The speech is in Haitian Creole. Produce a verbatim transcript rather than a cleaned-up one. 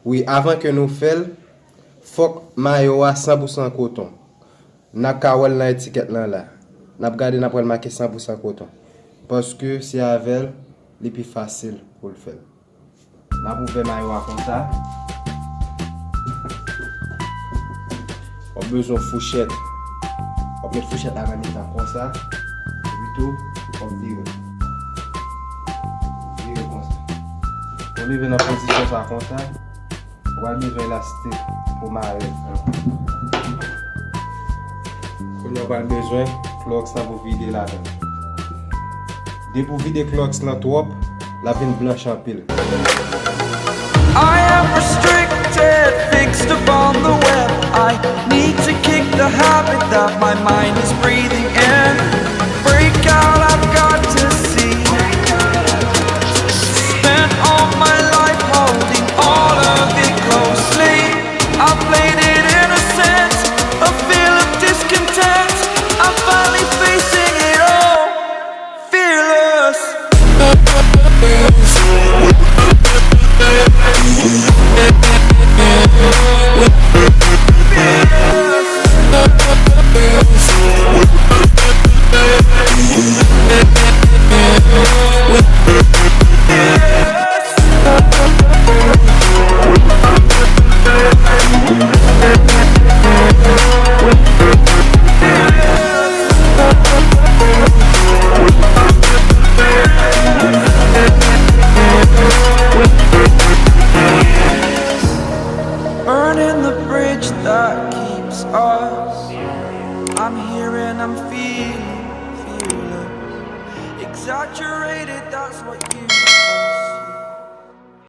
Wi, avan ke nou fè l, fòk mayo a san pou san koton. N ap ka wè l nan etikèt lan la. N ap gade, n ap wè l make san pou san koton. Paske se avè l, li pi fasil pou l fè l. N ap ouvè mayo a konsa. W ap bezwen fouchèt. W ap met fouchèt la nan mitan konsa. Epi tou, w ap vire. Vire konsa. Ou rive nan pozisyon sa konsa, ou pral bezwen elastik pou mare. Kounye a ou pral bezwen klowòks lan pou vide ladan. Depi w vide klowòks lan twòp, l ap vin blanch anpil. I am restricted, fixed upon the web. I need to kick the habit that my mind is breathing in. Break out, I've got to see. Spent all my life holding all of it closely. I played it innocent, a feel of discontent. I'm finally facing it all, fearless. Burning the bridge that keeps us. I'm here and I'm feeling, feeling exaggerated. That's what you